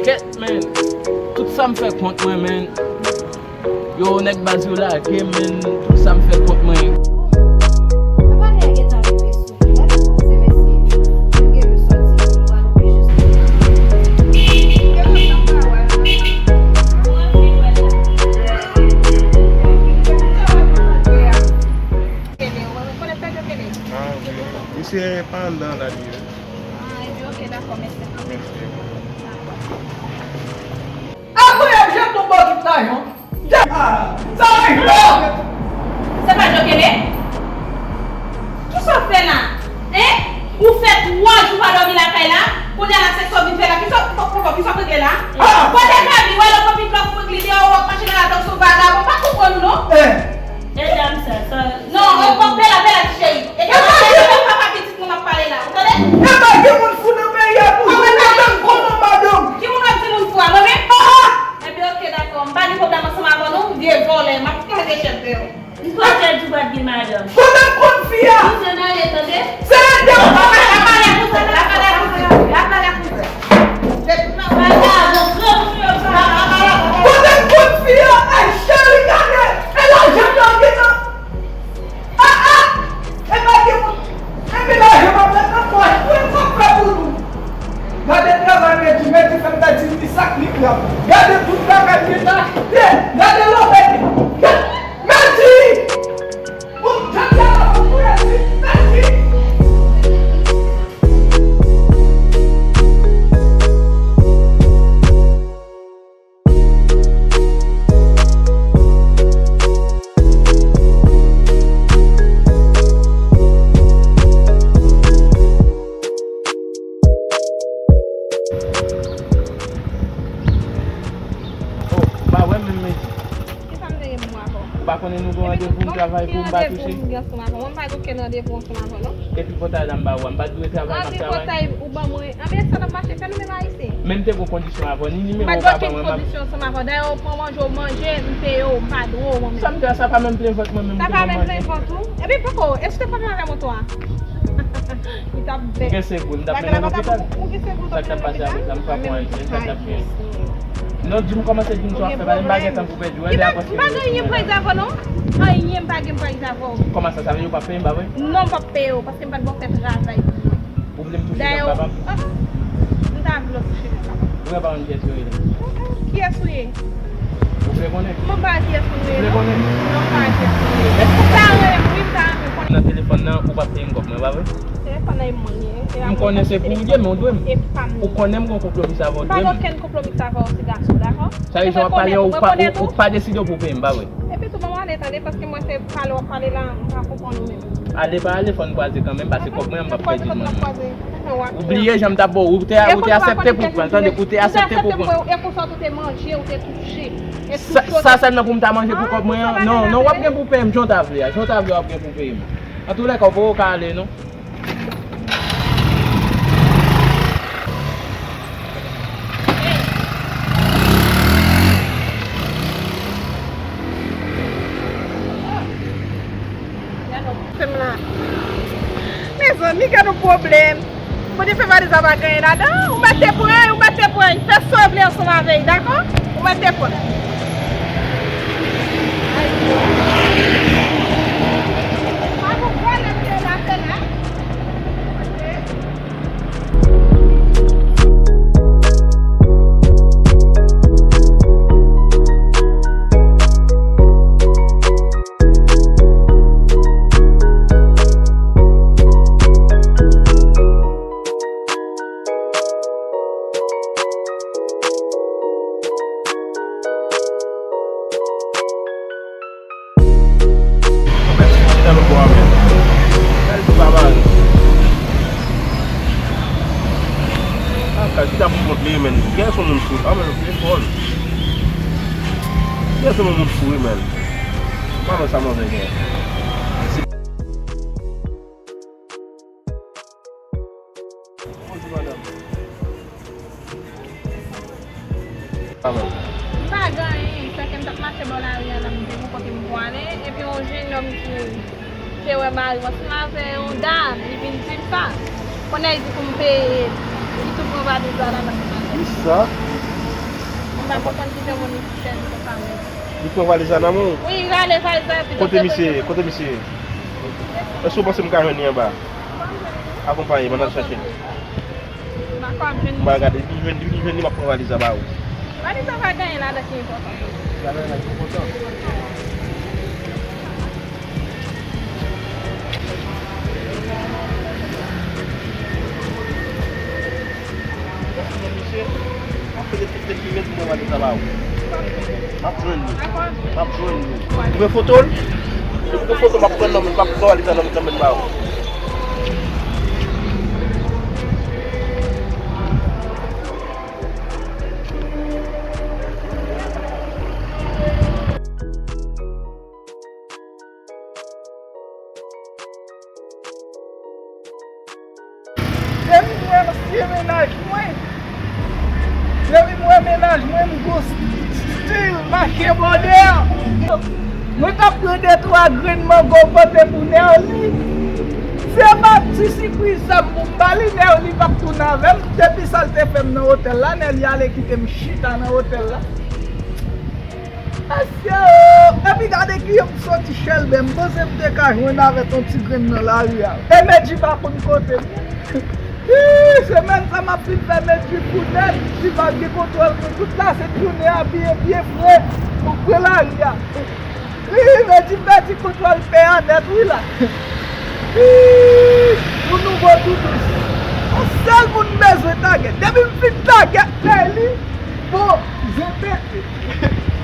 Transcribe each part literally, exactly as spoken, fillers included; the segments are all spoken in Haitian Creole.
Kèt, men. Tout sa m fè kont mwen, men. Yo, nèg baz yo lage m, men. Tout sa m fè kont mwen. Apa nèg gentan rive sou li? Lè nou poze mesye, menm gen yo soti pou nou al oblije soti. Misye pa anndan la li ye. Ah, ebyen, ok, dakò, mèsi. Mèsi. Apre y ap jete yon bòkit lajan. Ah, sa rive. Se pa jokele? Kisa w fè la? Hein? Ou fè twa jou pa dòmi lakay la? Kounye a la se sa w vin fè la? Kisa w, kisa w regle la? Ah. Kote Gaby? Wè lòt konpit la fou li deyò, w ap mache nan lari tankou se yon vagabon. M pa konprann ou non. Eh. E dam sa, sa. Non, non, non, pè la, pè la, ti cheri. E dam sa, se papa pitit mwen m ap pale la. Ou tande? E pa gen moun fou nan peyi a toujou. Ou tande kòman madanm? Ki moun w ap di moun fou a? Mwen menm? Ah! Ebyen, ok, dakò. M pa gen pwoblèm ansanm avè w non, vye vòlè. M ap kraze chèf de yo. M pa te di w pa t gen madanm. Kote m konn fi a? Kouzen ale, tande? Se de. L ap pale ak kouzen, l ap pale ak kouzen, l ap pale ak kouzen. Vagabon, gran moun yo, vagabon. Kote m konn fi a? Ay, cheri, gade. E lajan nan gen nan. Ah, ah! E pa gen moun. Epi lajan pa pran nan pòch. Pou sa fè pou nou. Gade travay Medi, Medi fè m pèdi li sak li krab. Gade tout bagay li ta achte. Gade lòbèy li. Gade Medi! Bon, jodi a la pou Medi, Medi! Oh, ou pa wè m menm, Medi. Kisa m te gen pou m wè avè w? Ou pa konnen nou gen randevou m travay pou m pa touche? Ki randevou m gen ansanm avè w? Mwen m pa gen okenn randevou ansanm avè w, non. Epi pòtay la m ba ou a, m pa t dwe travay, m ap travay. Epi pòtay ou ban mwen. Anben sa n ap mache, fè nou menm Ayisyen. Men m te gen yon kondisyon avè w, ni nimewo w pa ban mwen, m ap. M pa t gen okenn kondisyon ansanm avè w. Dayè, ou pran manje w, ou manje m, m peye w, m pa dwe w manje. Sa m te, sa pa menm plen vant mwen menm. Sa pa menm plen vant ou? Epi poko, èske w te pale avè moto a? Li t ap bèt. M gen segou, m t ap mennen lopital. Ou gen segou, w t ap mennen lopital? Sa k t ap pase avèk la, m pa konn anyen, sa k t ap fè. Non, di m kòman se di m sa w ap fè, pale m pa gen tan pou pèdi w, lè apre se. M pa gen anyen pou pèdi avè w non. Anyen m pa gen pou pèdi avè w. Kòman sa, sa vle di w p ap peye m, pa vre? Non, m p ap peye w, paske m pa t ba w fè travay pou mwen. Ou vle m touche kòm papa m? Ah, ah. M ta vle w touche kòm papa m. Ou pa konn kiyès yo rele? Kiyès ou ye? Ou vle konnen? Mwen pa kiyès ou ye, non. Ou vle konnen? Non, m pa kiyès ou ye. Ou ta renmen, wi, m ta renmen konnen. Nan telefòn nan, ou p ap peye m kòb mwen, pa vre? Telefòn nan e mwen ye. M konnen se pou ou ye, men ou dwe m. E pa m. Ou konnen m gen yon konpwomis avè w, ou dwe m. M pa gen okenn konpwomis avè w, ti gason, dakò? Sa vle di, jan w ap pale, ou pa, ou, ou pa deside w pou peye m, pa vre? Epi tou, ban m ale, tande, paske mwen se pale w ap pale la, m pa konprann ou menm. Ale pa ale, fò n kwaze kanmenm, paske kòb mwen an, m p ap pèdi l mwen menm. Ou bliye jan m t ap ba w, ou te, ou te aksepte pou w pran l, tande, ou te aksepte pou w pran l. E konsa w te manje, ou te touche. Sa, sa sèlman pou m ta manje pou kòb mwen an? Non, non, w ap gen pou peye m, jan w ta vle a, jan w ta vle w ap gen pou peye m. Antoulèka, ou poko ka ale, non. Mezanmi, gade yon pwoblèm. Bondye fè valiz la pa gen anyen ladan. Ou mèt te pran l, ou mèt te pran l. Fè sa w vle ansanm avè l, dakò? Ou mèt te pran l. Ou pa mare. Ah, kay, chita pou kont li, men. Gen son moun fou. Ah, men, li fò. Gen son moun fou, wi, men. Pa wè sa mwen gen. Bonjou, madanm. M pa gen anyen, sèke m t ap mache bò lari a la, m te gon kote m pwale, epi yon jennonm ki te wè mari m ansanm avè yon dam, li vin di m sa. Kounye a li di pou m peye, li tou pran valiz la, l al nan kay. Kisa? M pa konprann ki jan moun li fè m konsa menm. Li pran valiz la nan men w? Wi, li rale valiz la, epi... Kote misye ye? Kote misye ye? Èske w panse m ka jwenn li anba? Akonpaye m, ann al chèche l. M pa kwè ap jwenn. M pral gade, depi m jwenn, depi m jwenn li, m ap pran valiz la ba ou. Valiz la pa gen anyen ladan ki enpòtan. Ladan la ki enpòtan. Misye, m ap pede tout tèt li ret pou mwen valiz la ba ou. M ap jwenn li. M ap jwenn li. Ou gen foto l? Depi gen foto, m ap pran nan men l, m ap pran valiz la nan men l ba ou. Depi m wè ansyen mennaj mwen, depi m wè mennaj mwen, m gon stil mache bòdè. Mwen t ap pran de twa grenn mango pote pou Nerly. Si se pa ti sipriz sa m pou m ba li, Nerly p ap tounen avè m. Depi sa l te fè m nan otèl la, Nerly ale kite m chita nan otèl la. Mesye o! Epi gade kijan m soti Chèlbè, m panse m te ka jwenn avèk yon ti grenn nan lari a. E Medji pa konn kote m. Ii, semèn sa m ap fin fè Medji fou nèt, li pa gen kontwòl mwen. Tout la se tounen abiye byen fre pou pran lari a. Ii, Medji pèdi kontwòl pè a nèt wi la. Ii, yon nouvo doudous. Yon sèl moun m bezwen tagè. Depi m fin tagè Nerly, bon, zen pete.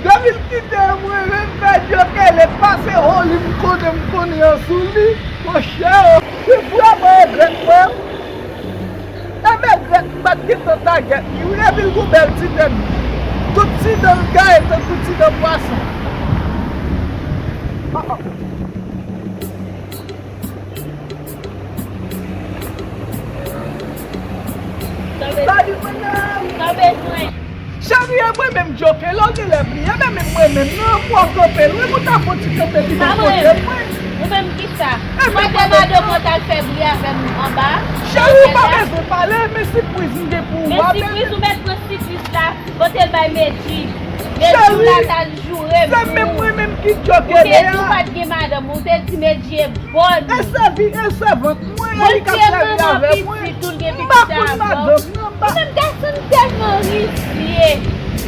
Depi l kite mwen, menm fè djokele pase, ho, li m konnen, m konnen an sou li. Monchè o, se vrèman regrèt mwen. E regrèt m pa t gentan tagèt li wi, epi l gon bèl ti tèt. Tout ti dan l gaye tankou ti dan pwason. Ah, ah. Salut, madame. Sa w bezwen? Cheri, e mwen menm djokele, w genlè bliye, men menm mwen menm nan, pou w kanpe lwen, pou w ta fon ti kanpe pi bò kote mwen. Ou menm kisa? Mande madanm ou t al fè bri avè m anba. Cheri, ou pa bezwen pale, men sipriz m gen pou ou a, bebe. Men sipriz, ou mèt pran sipriz la, pote l bay Medji. Medji la t al joure m pou ou. Se menm mwen menm ki djokele a. Ou te di w pa t gen madanm, ou te di Medji e bòn. E sèvi, e sèvant mwen, e li k ap sèvi avè mwen. M pa konn madanm nan, m pa. Ou menm gason tèlman risye.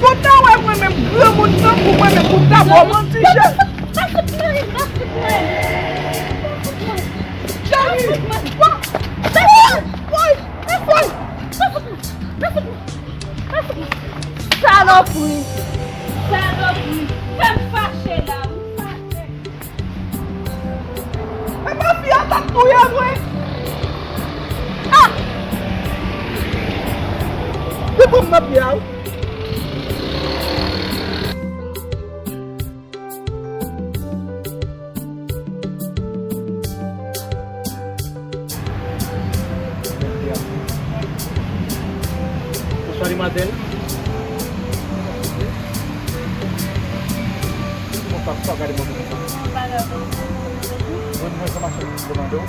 Pou w ta wè mwen menm granmoun tankou mwen menm pou m ta ba w manti, cheri. Pa fout mwen, pa fout mwen. Pa fout mwen. Cheri, pa fout mwen. Woy, woy, woy. Pa fout mwen, pa fout mwen. Pa fout mwen. Salopri. Salopri. Fè m fache la, m fache. E mafya t ap touye mwen. Ah! Li pran m nan pye a wi. Bonswa, demwazèl. Bon, pa, pa gade mwen konsa. Mwen, mwen, sa machann ki demande w.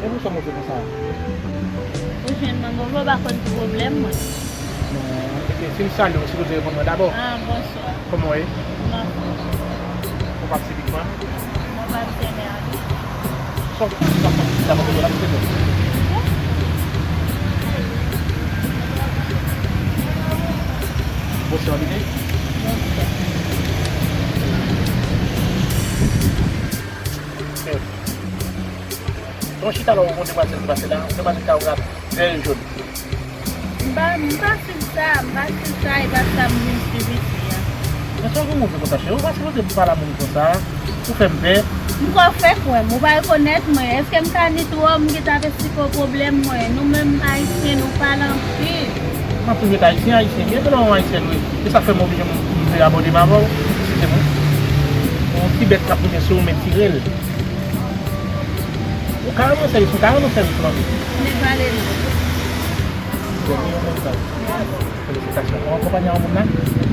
E pou sa monte konsa? Ou jwenn mango vre, ou pa konn ki pwoblèm mwen. Non, e si m salye w, ou sipoze reponn mwen dabò. Ah, bonswa. Kòman w ye? M anfòm. Ou pa t sipik mwen? Mwen pa t sènè a. Sa w, sa w, sa w, sa w, sa w. Bonswa, bebe. Bonswa. Bon, chita la, ou konn demwazèl ki pase la, demwazèl sa ou rate, bèl jòn. M pa, m pa swiv sa, m pa swiv sa, e pa sa m vin swiv isi a. Men sa w gen move konsa, cheri, ou pa sipoze pale a moun konsa, ou fè m pè. M kwè w fèk wè m, ou pa rekonèt mwen. Èske m ka ni twò, m gentan ap eksplike w pwoblèm mwen. Nou menm Ayisyen, nou pale anpil. M ap toujou ret Ayisyen, Ayisyen. Byen ke non, Ayisyen, wi. Se sa k fè m oblije m, m vle abòne m avè w. Ekskize m. Yon ti bèt k ap tounen sou ou, men tire l. Ou ka rann mwen sèvis, ou ka rann mwen sèvis, manmi. Men pale non.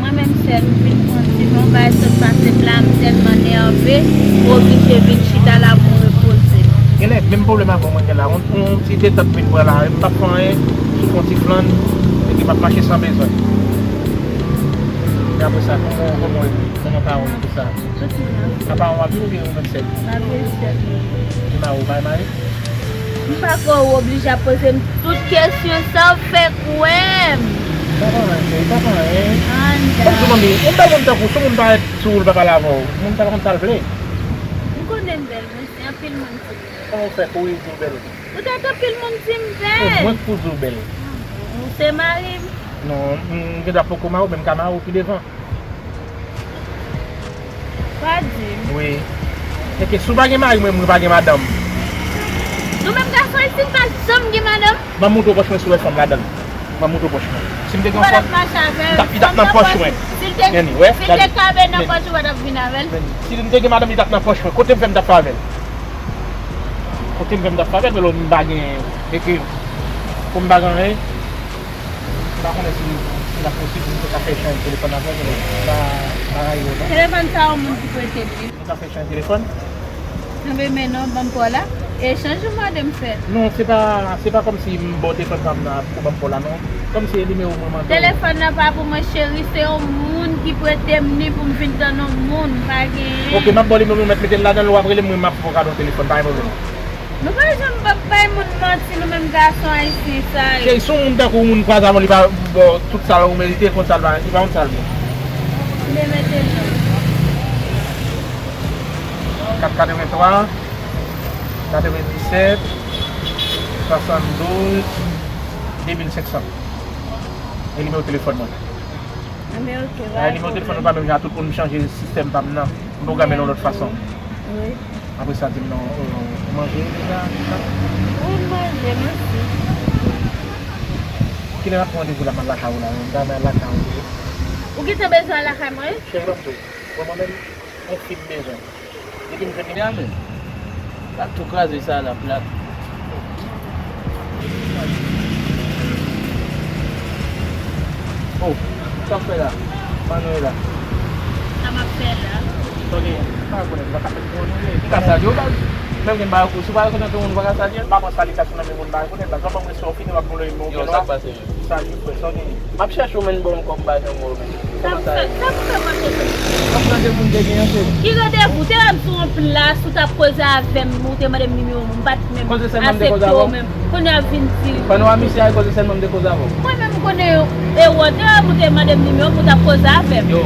Ou menm sèl, ou vin pran ti jan bay sot pase m la, m tèlman nève, m oblije vin chita la pou m repoze m. Genlè, menm pwoblèm avè w mwen gen la. Yon, yon ti detant vin pran la, m p ap fè anyen, sou fon ti flann, epi m ap mache san bezwen. Men apre sa, kòman, kòman, kòman pawòl pou sa? Tout moun an. Apa w ap viv oubyen ou menm sèl? M ap viv sèl mwen. Li mare, ou pa mare? M pa kwè ou oblije ap poze m tout kesyon sa, ou fèk wè m. Sa pa anyen, cheri, sa pa anyen. Ann. Kòmsi manmi, yon bèl moun tankou w, si yon moun parèt sou ou, l pa pale avè w, moun sa pa konn sa l vle. M konnen m bèl, men se anpil moun di m. Kòman w fè kouri di w bèl? Poutèt anpil moun di m bèl. E mwen k pou di w bèl. Ou se mari m. Non, m gen dwa poko mari w, men m ka mari w pi devan. Pa di m. Wi. Enke si w pa gen mari, mwen, mwen pa gen madanm. Nou menm gason isit pa janm gen madanm. M ap montre w pòch mwen si w wè fanm ladan l. M ap montre w pòch mwen. Si m te gen yon fanm, li t ap nan pòch mwen. Si l te, si l te kabe nan pòch ou, pa t ap vin avè l. Si m te gen madanm, li t ap nan pòch mwen. Kote m fè m t ap fè avè l? Kote m fè m t ap fè avè l, men lò m pa gen, enke, pou m pa gen anyen. M pa konnen si, si l ap posib pou m te ka fè echanj telefòn avè l, men m pa, m pa rayi w non. Telefòn sa yon moun ki prete m li. Nou ka fè echanj telefòn? Anben men non, ban m pa w la. Echanj ou mande m fè? Non, se pa, se pa kòmsi m ba w telefòn pa m nan pou ban m pa w la non. Kòmsi e nimewo mwen mande w. Telefòn nan pa pou mwen cheri, se yon moun ki prete m li pou m vin tann yon moun, m pa genyen. Oke, m ap ba w nimewo m, ou mèt mete l ladan l, w ap rele m, mwen m ap fè w kado yon telefòn, pa gen pwoblèm. Nou pa janm ap bay moun manti, nou menm gason ayisyen sa yo. Cheri, si yon moun tankou w, moun kwaze avè w, li pa ba w tout sa ou merite, konn sa l pa, li pa konn sa l vle. Mete non. Kat katrevenntwa, katrevendisèt, swasanndouz, de mil senk san. E nimewo telefòn mwen. Anben oke. E nimewo telefòn mwen pa menm jan, tout moun, m chanje sistèm pa m nan. M pwograme l yon lòt fason. Wi. Apre sa, di m non, ou manje deja? Wi, m manje, mèsi. Kilè n ap pran randevou la, m al lakay ou la, m ta renmen al lakay ou. Ou gentan bezwen al lakay mwen? Cheri, ban m di w, mwen, mwen menm, yon fi m bezwen. Depi m jwenn li. Sa tou kraze sa la plat. Oh, sa w fè la? Manuela. Sa m ap fè la? Tande, m pa konnen, m pa ka fè pou nou ye. Ki ka salye w, baz? Menm gen bagay kou, si w pa rekonèt yon moun, ou pa ka salye l? M pa pran salikasyon nan men moun m pa rekonèt, baz. W ap ban m respè w fini, w ap ban m lòt. Yo, sa k pase? Salye frè, sa w genyen? M ap chèche w, men m bon, m kòb bay nan mwen, men. Sa, sa pou fè mwen chèche. Kòm randevou m te genyen, cheri. Ki randevou? Ou te wè m sou yon plas, ou t ap koze avè m, ou te mande m nimewo m, m pa t menm asepte w menm. Kounye a w vin di. Pandan w a misye a, e koze sèlman m te koze avè w. Mwen menm, m konnen e w, te wè m, ou te mande m nimewo m, ou t ap koze avè m. Yo.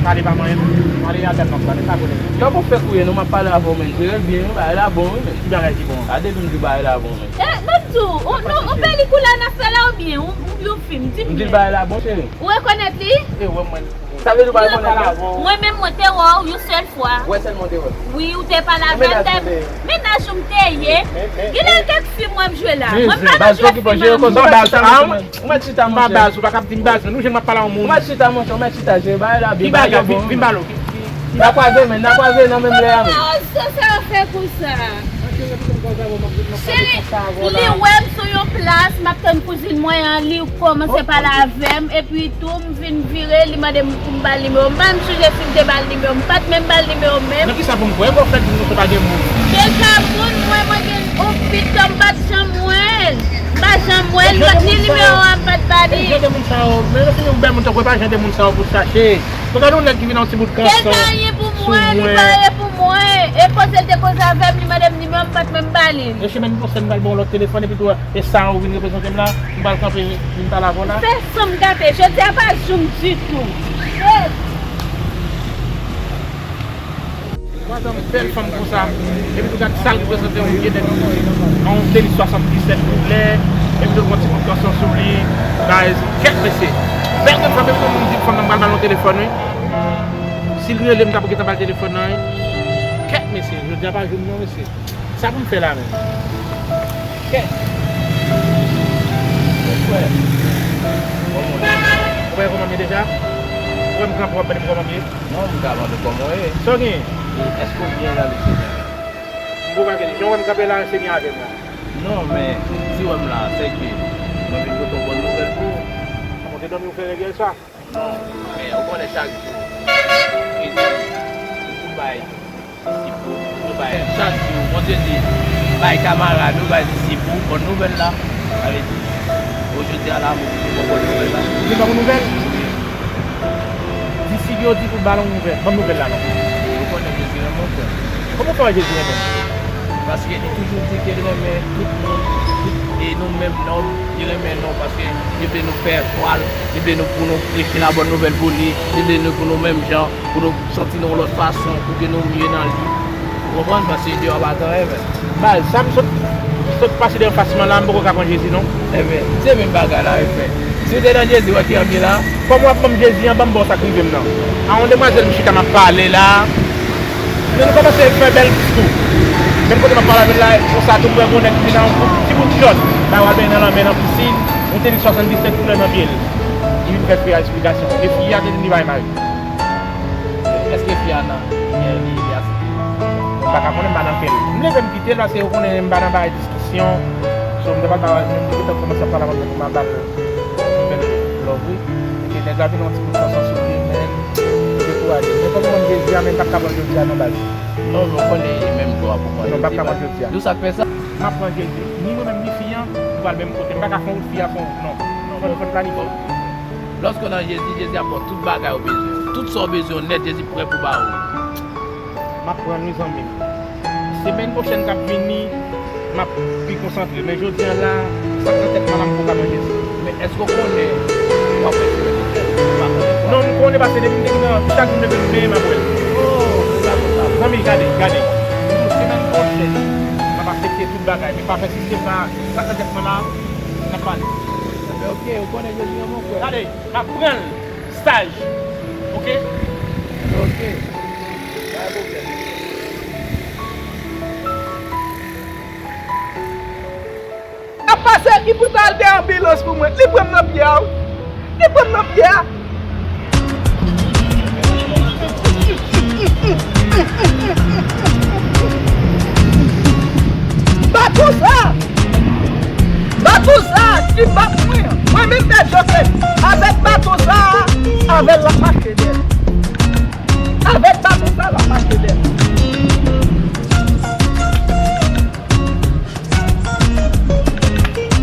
Pale pa mwen, pale a gad m ap pale, pa konnen. Yo, pou fèk ou ye, non, m ap pale avè w, men. Jere l byen, wi, bagay la bon, wi, men. Ki bagay ki bon? A, depi m di w bagay la bon, men. E, ban m di w, ou, nou, yon pelikou la n ap fè la oubyen yon, yon fim, di m. M di l bagay la bon, cheri. Ou rekonèt li? E, wè mwen. Sa vle di w pa rekonèt mwen? Mwen menm, mwen te wè w yon sèl fwa. Wè sèlman w te wè? Wi, ou te pale avè l, te, mennaj ou m te ye. Genlè kèk fim wè m jwe la. Mwen m pa nan jwe fim an. Ou mèt chita, monchè. Ou pa baz, ou pa ka ap di m baz, men ou jwenn m ap pale a yon moun. Ou mèt chita, monchè, ou mèt chita, jere bagay la byen, bagay la bon. Vin, vin pale w. N a kwaze men, n a kwaze nan menm lè a men. Sa, sa fè kou sa. Cheri, li wè m sou yon plas, m ap tann kouzin mwen an, li kòmanse pale avè m, epi tou m vin vire, li mande m pou m ba l nimewo. M pa menm sonje si m te ba l nimewo, m pa t menm ba l nimewo menm. Nan kisa pou m kwè? Bon, fèk di m nou pa gen moun. Deja moun, mwen, mwen gen yon pitit, m pa t janm wè l. M pa janm wè l, m pa t ni nimewo a, m pa t ba li. Jan de moun sa yo, men se yon bèl moun tankou w, e pa jan de moun sa yo pou chache. Bon, gade yon nèg ki vin ak yon ti bout kanson sou mwen. Li pa anyen pou mwen, li pa anyen pou mwen. E koze l te koze avè m, li mande m nimewo m, m pa t menm ba li l. Mesye, men, m panse m pral ba w lòt telefòn, epi tou, e sa ou vin reprezante m la, m pral kanpe, vin pale avè w la. Ou fè san m gate, jodi a pa jou m ditou. Shit! Gade yon bèl fanm konsa, epi tou gad sa l reprezante, yon vye nèg, yon tenis swasanndisèt koulè, epi tou yon ti bout kanson sou li, guys, kèt mesye. Bèl grenn fanm, epi tou moun di fanm nan m pral ba l yon telefòn, wi. Si l rele m, m t ap gentan ba l telefòn nan, wi. Kèt Mesye, jodi a pa jou m non, mesye. Sa pou m fè la menm? Kè. Mon frè. Kòman w ye? Ou pa wè kòman m ye deja? Ou wè m kanpe, w ap mande m kòman m ye? Non, m ka mande w kòman w ye. Sa w genyen? E, èske w byen la, mesye? M bon pa gen. Jan w wè m kanpe la, se byen avè m la. Non, men, si w wè m la, se ke mwen vin pote yon bòn nouvèl pou ou. Mwen te dòmi ou fè règèl sa? Non, men ou konnen chak jou, Jezi, nou bay disip ou, nou bay chak jou, Bondye di, bay kamarad ou, bay disip ou, bòn nouvèl la. Sa vle di, o jodi a la, mwen vin pou bòn nouvèl la. Ou vin ban m nouvèl? Disip yo di pou ba l yon nouvèl, ban m nouvèl la non. E ou konnen Jezi renmen w, frè. Kòman w fè wè Jezi renmen m? Paske li toujou di ke l renmen tout moun, tout, e nou menm nonm, li renmen nou paske li vle nou fè fwa l, li vle nou pou nou preche la bòn nouvèl pou li, li vle nou pou nou menm jan, pou nou santi nou yon lòt fason, pou ke nou mye nan li. Ou konprann? Paske deyò pa gen anyen, men. Baz, sa m sot, sot pase deyò fas mwen la, m poko ka pran Jezi non. Ebyen, se menm bagay la, wi, frè. Si w te nan Jezi, w wè ki anvi la. Kòman w ap ban m Jezi an, ban m ba w sa k rive m nan. A yon demwazèl m chita m ap pale la. Men nou kòmanse fè bèl diskou. Menm kote m ap pale avè l la, konsa tou m wè gon nèg ki vin ak yon ti bout chòt, bay w al benyen nan lanmè, nan pisin, yon tenis swasanndisèt koulè nan pye l. Li vin fè fi a esplikasyon. E fi a te vin li bay mari. Èske fi a nan, li, li, li asepte? Mwen pa ka konnen, m pa nan kè l. M leve m kite l paske ou konnen m pa nan bagay diskisyon. So, m te pral ba, m te gentan kòmanse ap pale avè l pou m al ba l nouvèl love, wi. Epi nèg la vin yon ti bout tanson sou li, men m dekouraje. Men kòm ou konn Jezi a, men m p ap ka pran l jodi a non, baz. Non, men ou konnen e menm tou a pou pran. Non, m p ap ka pran l jodi a. Nou sa k fè sa? M ap pran Jezi. Ni mwen menm, ni fi an, nou pral menm kote. M pa ka fè yon wout, fi a fè yon wout, non. Non, fò nou, fò nou planifye. Lòske w nan Jezi, Jezi ap ba w tout bagay ou bezwen. Tout sa w bezwen nèt, Jezi prè pou ba ou. M ap pran l, wi, zanmi m. Semèn pwochèn k ap vini, m ap pi konsantre. Men jodi a la, sa k nan tèt mwen la, m poko ka pran Jezi. Men èske w konnen w ap fè semèn pwochèn? Ou pa konnen sa? Non, m konnen paske depi m te gen nan chak jou m leve m benyen m ap wè l. Oh, se sa konsa. Zanmi, gade, gade. M di w semèn pwochèn, m ap asepte tout bagay. Men pa pèsiste, sa, sa k nan tèt mwen la, n ap pale. Enben, oke, ou konnen Jezi renmen w, frè. Gade, m ap pran l. Saj. Oke? Ok. Pa gen pwoblèm. Ap pase, li pou ta al de anbilans pou mwen. Li pran m nan pye a, wi. Li pran m nan pye a. Bato sa! Bato sa a ki bat mwen an, mwen menm Pè Jozèf, avèk bato sa a, avè l l ap mache dèyè. Avèk bato sa a l ap mache dèyè.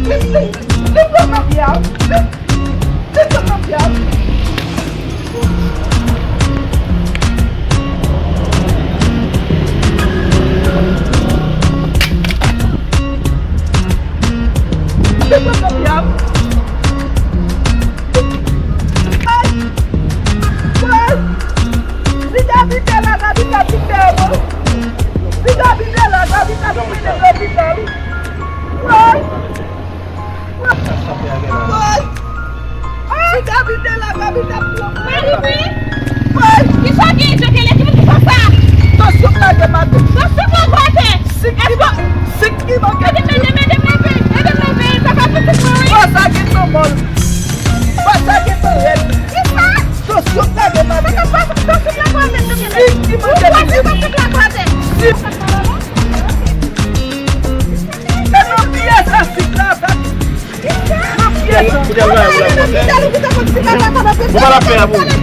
Li, li, li pran nan pye a, li, li pran nan pye a. Ay! Ay! Si David te la, David t ap vin dèyè mwen. Si David te la, David t ap vin mennen m lopital. Ay! Woy! Woy! Si David te la, David t ap pran mwen. Woy! Kisa w gen, Jokele? Ki moun ki fè sa? Tansyon m lage maten. Tansyon w lage atè? Sik ki ma-, sik ki manke. Ede m, ede m, ede m leve. Ede m leve. Sa pa pitit mwen, wi. Fò sa gen tan mòl. Fò sa gen tan rèd. Kisa? Tansyon m lage maten. Sa pa tansyon m lage atè, Jokele. Sik ki manke. Ou kwè se tansyon m lage atè? Sik. E nan pye sa, sik la, sa. Nan pye sa. Ou pa la fè a pou.